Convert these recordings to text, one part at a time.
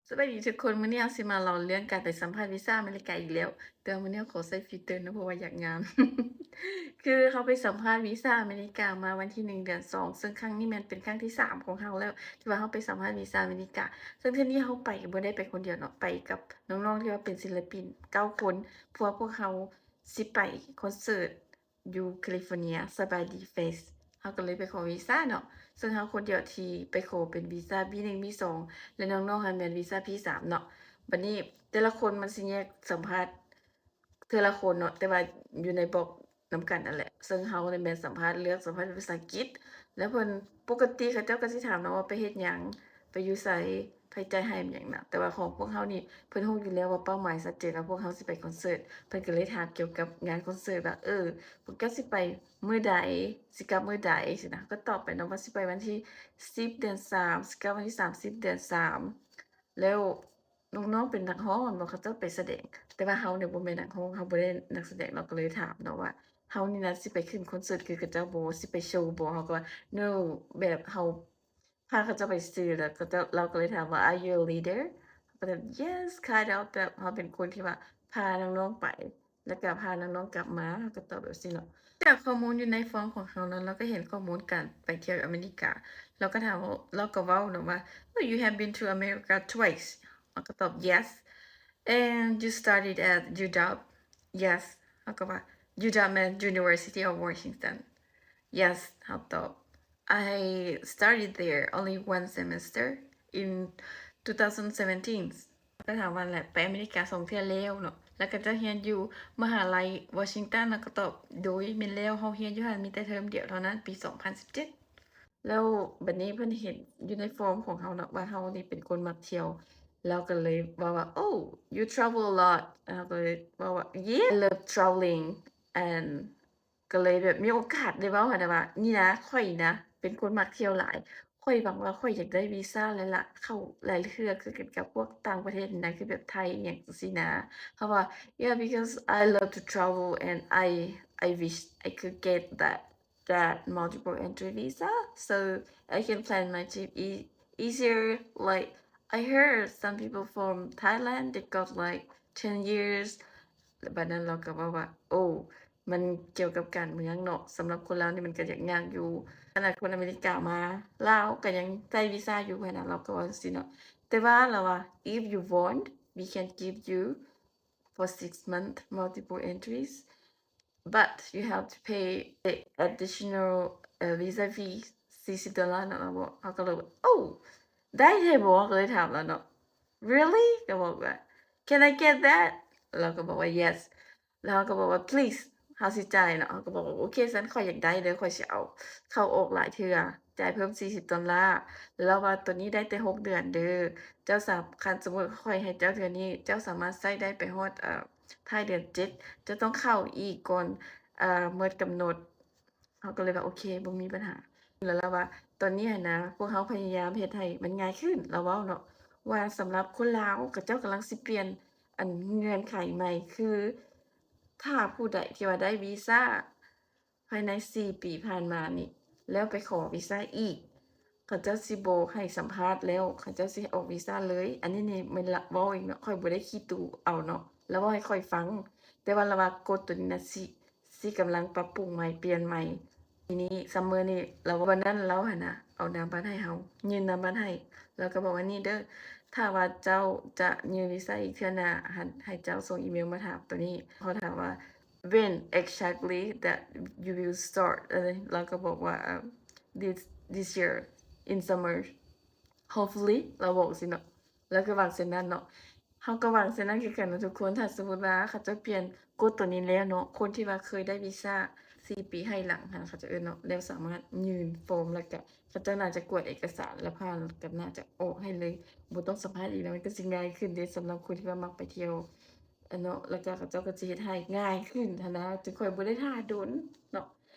ສະບາຍດີທຸກຄົນ, ມື້ນີ້ເຮົາຊິມາເລົ່າເລື່ອງການໄປສຳພາດວີຊາອາເມລິກາອີກແລ້ວ, ແຕ່ວ່າມື້ນີ້ເຮົາຂໍໃສ່ຟິວເຕີເນາະ ເພາະວ່າຢາກງາມ. ຄືເຮົາໄປສຳພາດວີຊາອາເມລິກາມາວັນທີໜຶ່ງ ເດືອນສອງ ເຊິ່ງຄັ້ງນີ້ແມ່ນເປັນຄັ້ງທີສາມຂອງເຮົາແລ້ວ ທີ່ວ່າເຮົາໄປສຳພາດວີຊາອາເມລິກາ. ເຊິ່ງເທື່ອນີ້ເຮົາໄປບໍ່ໄດ້ໄປຄົນດຽວເນາະ, ໄປກັບນ້ອງໆທີ່ວ່າເປັນສິນລະປິນເກົ້າຄົນ, ເພາະວ່າພວກເຮົາຊິໄປຄອນເສີດ ຢູ່ California ສະບາຍດີ Fest ເຮົາກໍເລີຍໄປຂໍວີຊາເນາະ, ເຊິ່ງເຮົາຄົນດຽວທີ່ໄປຂໍເປັນວີຊາ ບີໜຶ່ງ ບີສອງ ແລະ ນ້ອງໆຫັ້ນແມ່ນວີຊາ ບີສາມ ເນາະ. ບັດນີ້ແຕ່ລະຄົນມັນຊິແຍກສຳພາດເທື່ອລະຄົນເນາະ, ແຕ່ວ່າຢູ່ໃນບລັອກນຳກັນນັ້ນແຫຼະ, ເຊິ່ງເຮົານີ້ແມ່ນສຳພາດ ເລືອກສຳພາດເປັນພາສາອັງກິດ ແລ້ວເພິ່ນ ປົກກະຕິເຂົາເຈົ້າກໍຊິຖາມເນາະວ່າໄປເຮັດຫຍັງ ໄປຢູ່ໃສ ໃຜຈ່າຍໃຫ້ຫຍັງນະ, ແຕ່ວ່າຂອງພວກເຮົານີ້ເພິ່ນຮູ້ຢູ່ແລ້ວວ່າເປົ້າໝາຍຊັດເຈນວ່າພວກເຮົາຊິໄປຄອນເສີດ, ເພິ່ນກໍເລີຍຖາມກ່ຽວກັບງານຄອນເສີດວ່າ ເອີ ພວກເຈົ້າຊິໄປມື້ໃດ ຊິກັບມື້ໃດຊີ້ນະ, ເຮົາກໍຕອບໄປເນາະວ່າຊິໄປວັນທີສິບ ເດືອນສາມ ຊິກັບວັນທີສາມສິບ ເດືອນສາມ ແລ້ວນ້ອງໆເປັນນັກຮ້ອງແມ່ນບໍ່ ເຂົາເຈົ້າໄປສະແດງ, ແຕ່ວ່າເຮົານີ້ບໍ່ແມ່ນນັກຮ້ອງ ເຮົາບໍ່ໄດ້ນັກສະແດງ, ເຮົາກໍເລີຍຖາມເນາະວ່າ ເຮົານີ້ນະຊິໄປຂຶ້ນຄອນເສີດຄືເຂົາເຈົ້າບໍ່ ຊິໄປໂຊບໍ່, ເຮົາກໍວ່າ no ແບບເຮົາ ພາເຂົາເຈົ້າໄປຊື່ໆ ແລ້ວເຂົາເຈົ້າ ລາວກໍເລີຍຖາມວ່າ Are you a leader? ເຮົາກໍແບບ Yes kind of ແບບເຮົາເປັນຄົນທີ່ວ່າພານ້ອງໆໄປ ແລ້ວກໍພານ້ອງໆກັບມາ, ເຮົາກໍຕອບແບບຊີ້ເນາະ. ຈາກຂໍ້ມູນຢູ່ໃນຟອມຂອງເຮົາເນາະ, ລາວກໍເຫັນຂໍ້ມູນການໄປທ່ຽວອາເມລິກາ, ລາວກໍຖາມ ລາວກໍເວົ້າເນາະວ່າ Oh, you have been to America twice. ເຮົາກໍຕອບ Yes. And you studied at U W? Yes. ເຮົາກໍວ່າ U W ແມ່ນ University of Washington. Yes ເຮົາຕອບ I studied there only one semester in two thousand seventeen. ກໍຖາມວ່າແຫຼະ ໄປອາເມລິກາສອງເທື່ອແລ້ວເນາະ, ແລ້ວກໍຈະຮຽນຢູ່ມະຫາໄລວໍຊິງຕັນ, ເຮົາກໍຕອບ ໂດຍ ແມ່ນແລ້ວ, ເຮົາຮຽນຢູ່ຫັ້ນມີແຕ່ເທີມດຽວເທົ່ານັ້ນ ປີສອງພັນສິບເຈັດ. ແລ້ວບັດນີ້ເພິ່ນເຫັນຢູ່ໃນຟອມຂອງເຮົາເນາະ ວ່າເຮົານີ້ເປັນຄົນມັກທ່ຽວ, ລາວກໍເລີຍເວົ້າວ່າ Oh, you travel a lot. ເຮົາກໍເລີຍເວົ້າວ່າ Yeah, I love traveling and ກໍເລີຍແບບມີໂອກາດໄດ້ເວົ້າຫັ້ນນະວ່າ ນີ້ນະ ຂ້ອຍນະເປັນຄົນມັກທ່ຽວຫຼາຍ, ຂ້ອຍຫວັງວ່າຂ້ອຍຢາກໄດ້ວີຊາຫຼາຍໆ ເຂົ້າຫຼາຍເທື່ອຄືກັນກັບພວກຕ່າງປະເທດນະ ຄືແບບໄທອີ່ຫຍັງຈັ່ງຊີ້ນະ. ເຮົາວ່າ Yeah, because I love to travel and I, I wish I could get that, that multiple entry visa so I can plan my trip e-, easier. Like, I heard some people from Thailand, they got, like, ten years. ແລ້ວບັດນັ້ນລາວກໍເວົ້າວ່າ ໂອ້ ມັນກ່ຽວກັບການເມືອງເນາະ, ສຳລັບຄົນລາວນີ້ມັນກໍຍາກໆຢູ່, ຂະໜາດຄົນອາເມລິກາມາລາວກໍຍັງໃຊ້ວີຊາຢູ່ຫັ້ນນະ, ລາວກໍເວົ້າຈັ່ງຊີ້ເນາະ. ແຕ່ວ່າລາວວ່າ If you want, we can give you for six months multiple entries, but you have to pay the additional, uh, visa fee ສີ່ສິບໂດລາເນາະ, ລາວບອກ. ເຮົາກໍເລີຍວ່າ ໂອ້ ໄດ້ແທ້ບໍ່? ເຮົາກໍເລີຍຖາມລາວເນາະ Really? ກໍບອກວ່າ Can I get that? ລາວກໍບອກວ່າ Yes. ແລ້ວເຮົາກໍບອກວ່າ Please, ເຮົາຊິຈ່າຍເນາະ. ເຮົາກໍບອກວ່າ ໂອເຄ ຊັ້ນຂ້ອຍຢາກໄດ້ເດີ, ຂ້ອຍຊິເອົາເຂົ້າອອກຫຼາຍເທື່ອ, ຈ່າຍເພີ່ມສີ່ສິບໂດລາ. ແລ້ວວ່າ ໂຕນີ້ໄດ້ແຕ່ຫົກເດືອນເດີ, ເຈົ້າສາ ຄັນສົມມຸດຂ້ອຍໃຫ້ເຈົ້າເທື່ອນີ້ ເຈົ້າສາມາດໃຊ້ໄດ້ໄປຮອດ ເອີ ທ້າຍເດືອນເຈັດ, ເຈົ້າຕ້ອງເຂົ້າອີກກ່ອນ ເອີ ໝົດກຳນົດ. ເຮົາກໍເລີຍວ່າ ໂອເຄ ບໍ່ມີບັນຫາ. ແລ້ວລາວວ່າ ຕອນນີ້ຫັ້ນນະ ພວກເຮົາພະຍາຍາມເຮັດໃຫ້ມັນງ່າຍຂຶ້ນ, ລາວເວົ້າເນາະ ວ່າສຳລັບຄົນລາວ ເຂົາເຈົ້າກຳລັງຊິປ່ຽນ ອັນ ເງື່ອນໄຂໃໝ່ ຄື ຖ້າຜູ້ໃດທີ່ວ່າໄດ້ວີຊາພາຍໃນສີ່ປີຜ່ານມານີ້ ແລ້ວໄປຂໍວີຊາອີກ ເຂົາເຈົ້າຊິບໍ່ໃຫ້ສຳພາດແລ້ວ, ເຂົາເຈົ້າຊິໃຫ້ອອກວີຊາເລີຍ. ອັນນີ້ນີ້ແມ່ນລາວເວົ້າເອງເນາະ, ຂ້ອຍບໍ່ໄດ້ຂີ້ຕູເອົາເນາະ, ລາວເວົ້າໃຫ້ຂ້ອຍຟັງ. ແຕ່ວ່າລາວວ່າກົດໂຕນີ້ນະ ຊິ ຊິກຳລັງປັບປຸງໃໝ່ ປ່ຽນໃໝ່ ປີນີ້ summer ນີ້. ລາວວ່າ ວັນນັ້ນລາວຫັ້ນນະ ເອົານາມບັດໃຫ້ເຮົາ, ຍື່ນນາມບັດໃຫ້, ລາວກໍບອກວ່າ ນີ້ເດີ ຖ້າວ່າເຈົ້າຈະຍື່ນວີຊາອີກເທື່ອໜ້າຫັ້ນ ໃຫ້ເຈົ້າສົ່ງອີເມວມາຖາມໂຕນີ້. ເຂົາຖາມວ່າ When exactly that you will start? ເອີ ລາວກໍບອກວ່າ This, this year in summer, hopefully. ລາວບອກຊີ້ເນາະ, ລາວກໍຫວັງເຊັ່ນນັ້ນເນາະ. ເຮົາກໍຫວັງເຊັ່ນນັ້ນຄືກັນເນາະທຸກຄົນ. ຖ້າສົມມຸດວ່າເຂົາເຈົ້າປ່ຽນກົດໂຕນີ້ແລ້ວເນາະ, ຄົນທີ່ວ່າເຄີຍໄດ້ວີຊາສີ່ປີໃຫ້ຫຼັງຫັ້ນ ເຂົາເຈົ້າເອີ້ນເນາະ, ແລ້ວສາມາດຍື່ນຟອມ ແລ້ວກະເຂົາເຈົ້າໜ້າຈະກວດເອກະສານແລ້ວຜ່ານ ກໍໜ້າຈະອອກໃຫ້ເລີຍ, ບໍ່ຕ້ອງສຳພາດອີກແລ້ວ. ມັນກໍຊິງ່າຍຂຶ້ນເດ້ ສຳລັບຄົນທີ່ວ່າມັກໄປທ່ຽວ ອັນເນາະ, ແລ້ວກໍເຂົາເຈົ້າກໍຊິເຮັດໃຫ້ງ່າຍຂຶ້ນຫັ້ນນະ, ຈຶ່ງຂ້ອຍບໍ່ໄດ້ຖ້າດົນເນາະ.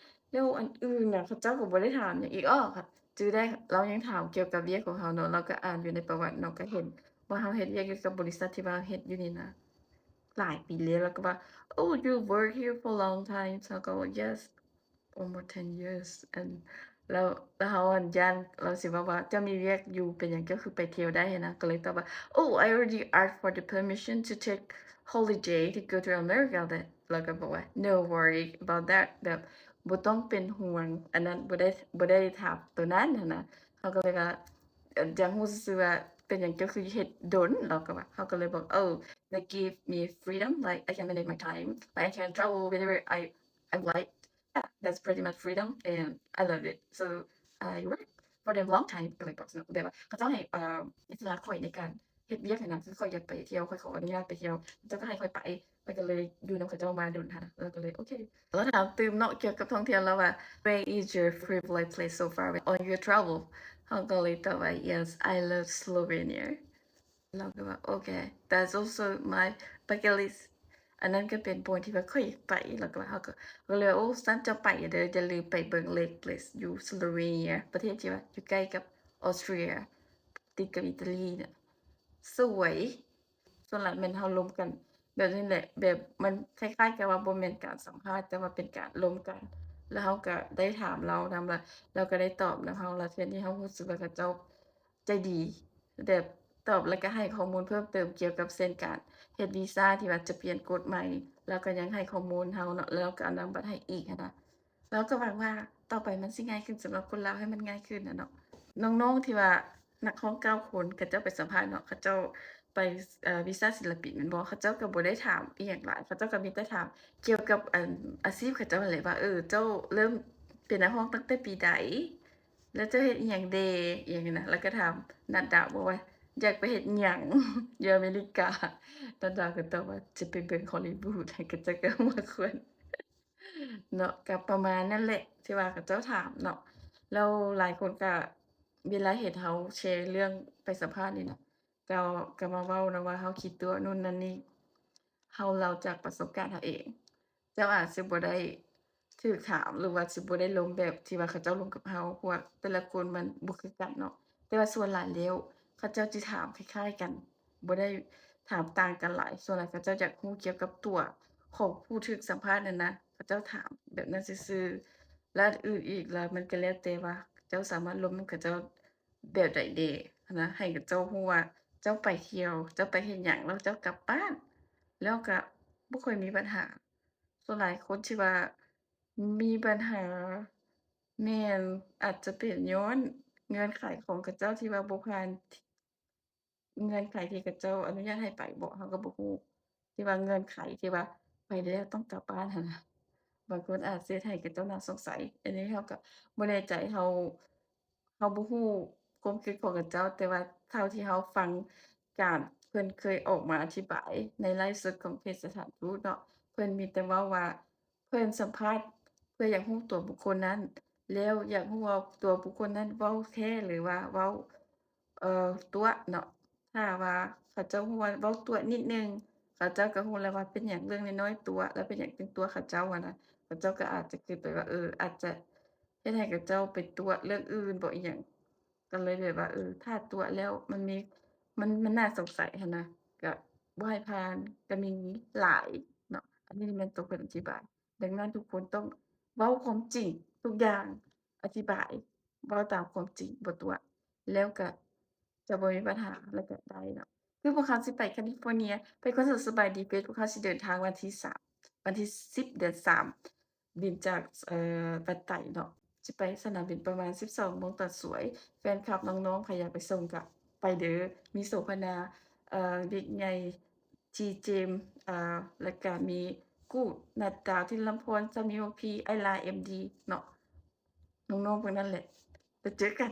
ແລ້ວອັນອື່ນນະ ເຂົາເຈົ້າກໍບໍ່ໄດ້ຖາມຫຍັງອີກ. ອໍ ຈື່ໄດ້ ລາວຍັງຖາມກ່ຽວກັບວຽກຂອງເຮົາເນາະ, ລາວກໍອ່ານຢູ່ໃນປະຫວັດເນາະ, ກໍເຫັນວ່າເຮົາເຮັດວຽກຢູ່ກັບບໍລິສັດທີ່ວ່າເຮັດຢູ່ນີ້ນະ ຫຼາຍປີແລ້ວ. ລາວກໍວ່າ Oh, you work here for a long time? ເຮົາກໍວ່າ Yes, almost ten years. And ແລ້ວ ແລ້ວເຮົາ ອັນ ຢ້ານລາວຊິເວົ້າວ່າ ເຈົ້າມີວຽກຢູ່ ເປັນຫຍັງເຈົ້າຄືໄປທ່ຽວໄດ້ຫັ້ນນະ ກໍເລີຍຕອບວ່າ Oh, I already asked for the permission to take holiday to go to America. ແລ້ວກໍບອກວ່າ No worry about that. ແບບບໍ່ຕ້ອງເປັນຫ່ວງອັນນັ້ນ ບໍ່ໄດ້ ບໍ່ໄດ້ຖາມໂຕນັ້ນຫັ້ນນະ. ເຮົາກໍເລີຍວ່າ ຢາກຮູ້ຊື່ໆວ່າ ເປັນຫຍັງເຈົ້າຄືເຮັດດົນ? ລາວກໍວ່າ ເຮົາກໍເລີຍບອກ Oh, they give me freedom, like, I can manage my time, like, I can travel whenever I, I like. Yeah, that's pretty much freedom and I love it. So I work for them long time. ກໍເລີຍບອກ ແບບວ່າເຂົາເຈົ້າໃຫ້ ເອີ ອິດສະຫຼະຂ້ອຍໃນການເຮັດວຽກຫັ້ນນະ ຄືຂ້ອຍຢາກໄປທ່ຽວ ຂ້ອຍຂໍອະນຸຍາດໄປທ່ຽວ ເຂົາເຈົ້າກໍໃຫ້ຂ້ອຍໄປ ຂ້ອຍກໍເລີຍຢູ່ນຳເຂົາເຈົ້າມາດົນຫັ້ນນະ ແລ້ວກໍເລີຍໂອເຄ. ລາວຖາມຕື່ມເນາະ ກ່ຽວກັບທ່ອງທ່ຽວ ລາວວ່າ Where is your favorite place so far on your travel? ເຮົາກໍເລີຍຕອບວ່າ Yes, I love Slovenia. ລາວກໍວ່າ Okay, that's also my bucket list. ອັນນັ້ນກໍເປັນບ່ອນທີ່ວ່າຂ້ອຍຢາກໄປ. ລາວກໍວ່າ ເຮົາກໍ ກໍເລີຍ ໂອ້ ຊັ້ນເຈົ້າໄປເດີ ຢ່າລືມໄປເບິ່ງ Lake Bled ຢູ່ Slovenia ປະເທດທີ່ວ່າຢູ່ໃກ້ກັບ Austria ຕິດກັບອີຕາລີນະ ສວຍ. ສ່ວນຫຼາຍແມ່ນເຮົາລົມກັນແບບນີ້ແຫຼະ ແບບມັນຄ້າຍໆກັບວ່າບໍ່ແມ່ນການສຳພາດ ແຕ່ວ່າເປັນການລົມກັນ ແລ້ວເຮົາກໍໄດ້ຖາມລາວນຳ ລະລາວກໍໄດ້ຕອບນຳເຮົາ ລະເທື່ອນີ້ເຮົາຮູ້ສຶກວ່າເຂົາເຈົ້າໃຈດີ ແບບຕອບ ແລ້ວກໍໃຫ້ຂໍ້ມູນເພີ່ມເຕີມກ່ຽວກັບເຊັ່ນການເຮັດວີຊາທີ່ວ່າຈະປ່ຽນກົດໃໝ່ ລາວກໍຍັງໃຫ້ຂໍ້ມູນເຮົາເນາະ ແລ້ວລາວກໍເອົານຳບັດໃຫ້ອີກຫັ້ນນະ. ລາວກໍຫວັງວ່າຕໍ່ໄປມັນຊິງ່າຍຂຶ້ນ ສຳລັບຄົນລາວໃຫ້ມັນງ່າຍຂຶ້ນນະເນາະ. ນ້ອງໆທີ່ວ່ານັກຮ້ອງເກົ້າຄົນ ເຂົາເຈົ້າໄປສຳພາດເນາະ ເຂົາເຈົ້າໄປ ເອີ ວີຊາສິນລະປິນແມ່ນບໍ່? ເຂົາເຈົ້າກໍບໍ່ໄດ້ຖາມອີ່ຫຍັງຫຼາຍ ເຂົາເຈົ້າກໍມີແຕ່ຖາມກ່ຽວກັບ ອັນ ອາຊີບເຂົາເຈົ້າຫັ້ນແຫຼະວ່າ ເອີ ເຈົ້າເລີ່ມເປັນນັກຮ້ອງຕັ້ງແຕ່ປີໃດ ແລ້ວເຈົ້າເຮັດອີ່ຫຍັງແດ່ ອີ່ຫຍັງນີ້ນະ. ແລ້ວກໍຖາມນັດດາບອກວ່າຢາກໄປເຮັດຫຍັງຢູ່ອາເມລິກາ ນັດດາບກໍຕອບວ່າຈະໄປເບິ່ງ Hollywood ເຂົາເຈົ້າກໍຫົວຂວັນ. ເນາະ ກໍປະມານນັ້ນແຫຼະທີ່ວ່າເຂົາເຈົ້າຖາມເນາະ. ແລ້ວຫຼາຍຄົນກໍເວລາເຫັນເຮົາແຊເລື່ອງໄປສຳພາດນີ້ນະ ກໍ ກໍມາເວົ້ານຳວ່າເຮົາຂີ້ຕົວະ ໂນ່ນນັ້ນນີ້ ເຮົາເລົ່າຈາກປະສົບການເຮົາເອງ. ເຈົ້າອາດຊິບໍ່ໄດ້ຖືກຖາມ ຫຼືວ່າຊິບໍ່ໄດ້ລົມແບບທີ່ວ່າເຂົາເຈົ້າລົມກັບເຮົາ ເພາະວ່າແຕ່ລະຄົນມັນບໍ່ຄືກັນເນາະ. ແຕ່ວ່າສ່ວນຫຼາຍແລ້ວເຂົາເຈົ້າຊິຖາມຄ້າຍໆກັນ ບໍ່ໄດ້ຖາມຕ່າງກັນຫຼາຍ. ສ່ວນຫຼາຍເຂົາເຈົ້າຢາກຮູ້ກ່ຽວກັບຕົວຂອງຜູ້ຖືກສຳພາດນັ້ນນະ ເຂົາເຈົ້າຖາມແບບນັ້ນຊື່ໆ. ແລະ ອື່ນອີກລະ ມັນກໍແລ້ວແຕ່ວ່າເຈົ້າສາມາດລົມນຳເຂົາເຈົ້າແບບໃດແດ່ຫັ້ນນະ ໃຫ້ເຂົາເຈົ້າຮູ້ວ່າເຈົ້າໄປທ່ຽວ ເຈົ້າໄປເຮັດຫຍັງ ແລ້ວເຈົ້າກັບບ້ານ ແລ້ວກໍບໍ່ຄ່ອຍມີບັນຫາ. ສ່ວນຫຼາຍຄົນທີ່ວ່າມີບັນຫາ ແມ່ນອາດຈະເປັນຍ້ອນເງື່ອນໄຂຂອງເຂົາເຈົ້າທີ່ວ່າບໍ່ຜ່ານ ເງື່ອນໄຂທີ່ເຂົາເຈົ້າອະນຸຍາດໃຫ້ໄປບໍ ເຮົາກໍບໍ່ຮູ້ ທີ່ວ່າເງື່ອນໄຂທີ່ວ່າໄປແລ້ວຕ້ອງກັບບ້ານຫັ້ນນະ ບາງຄົນອາດຊິເຮັດໃຫ້ເຂົາເຈົ້າໜ້າສົງໄສ. ອັນນີ້ເຮົາກໍບໍ່ແນ່ໃຈ ເຮົາ ເຮົາບໍ່ຮູ້ຄວາມຄິດຂອງເຂົາເຈົ້າ ແຕ່ວ່າເທົ່າທີ່ເຮົາຟັງການເພິ່ນເຄີຍອອກມາອະທິບາຍໃນໄລຟ໌ສົດຂອງເພຈສະຖານທູດເນາະ ເພິ່ນມີແຕ່ເວົ້າວ່າ ເພິ່ນສຳພາດເພື່ອຢາກຮູ້ຕົວບຸກຄົນນັ້ນ ແລ້ວຢາກຮູ້ວ່າຕົວບຸກຄົນນັ້ນເວົ້າແທ້ ຫຼືວ່າເວົ້າ ເອີ ຕົວະເນາະ. ຖ້າວ່າເຂົາເຈົ້າຮູ້ວ່າເວົ້າຕົວະນິດໜຶ່ງ ເຂົາເຈົ້າກໍຮູ້ແລ້ວວ່າເປັນຫຍັງເລື່ອງນ້ອຍໆຕົວະ ແລ້ວເປັນຫຍັງຈຶ່ງຕົວະເຂົາເຈົ້າຫັ້ນນະ. ເຂົາເຈົ້າກໍອາດຈະຄິດໄປວ່າ ເອີ ອາດຈະເຮັດໃຫ້ເຂົາເຈົ້າໄປຕົວະເລື່ອງອື່ນບໍ ອີ່ຫຍັງ. ກໍເລີຍແບບວ່າ ເອີ ຖ້າຕົວະແລ້ວມັນມີ ມັນ ມັນໜ້າສົງໄສຫັ້ນນະ ກໍບໍ່ໃຫ້ຜ່ານ ກໍມີຫຼາຍເນາະ. ອັນນີ້ແມ່ນຕົວເພິ່ນອະທິບາຍ. ດັ່ງນັ້ນທຸກຄົນຕ້ອງເວົ້າຄວາມຈິງທຸກຢ່າງ ອະທິບາຍ ເວົ້າຕາມຄວາມຈິງ ບໍ່ຕົວະ ແລ້ວກະຈະບໍ່ມີບັນຫາ ແລ້ວກະໄດ້ເນາະ. ຄືພວກເຮົາຊິໄປຄາລິຟໍເນຍ ໄປຄອນເສີດສະບາຍດີເຟສ ພວກເຮົາຊິເດີນທາງວັນທີສາມ ວັນທີສິບ ເດືອນສາມ ບິນຈາກ ເອີ ວັດໄຕເນາະ ຊິໄປສະໜາມບິນປະມານສິບສອງໂມງຕອນສວຍ. ແຟນຄລັບນ້ອງໆ ໃຜຢາກໄປສົ່ງກະໄປເດີ ມີໂສພະນາ ເອີ ວິກໃຫຍ່ ຈີເຈມ ເອີ ແລ້ວກະມີກູດ ນັດດາວ ທິນລຳພອນ ຊາມີ ໂອພີ ໄອລາ ເອັມດີ ເນາະ ນ້ອງໆ ພວກນັ້ນແຫຼະ ໄປເຈີກັນ.